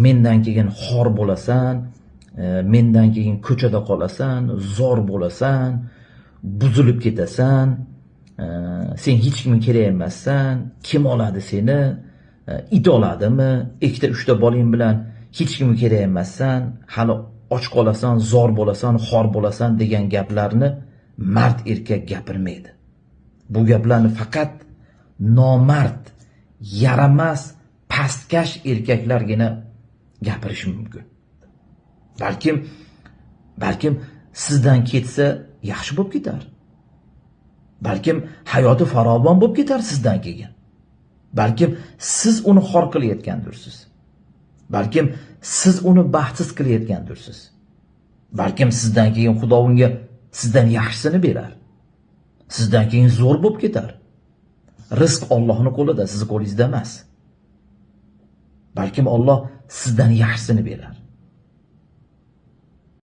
Mendan keyin xor bo'lasan, mendan keyin ko'chada qolasan, zor bo'lasan, buzilib ketasan, sen hech kimga kerak emassan, kim oladi seni, it oladimi, ikkita uchta bolang bilan hech kimga kerak emassan, hali och qolasan, zor bo'lasan, xor bo'lasan degan gaplarni mard erkak gapirmaydi. Bu gaplarni faqat nomard, yaramas, pastkash erkaklargina gapirishi mumkin. Balkim sizdan ketsa yaxshi bo'lib ketar. Balkim hayoti farovon bo'lib ketar sizdan keyin. Balkim siz uni xor qilayotgandirsiz. Balkim siz uni baxtsiz qilayotgandirsiz. Balkim sizdan keyin Xudo unga sizdan yaxshisini berar. Sizdan keyin zo'r bo'lib ketar. Rizq Allohning qo'lida, sizni qo'lingizda emas. Balkim Alloh sizdan yaxshisini berar.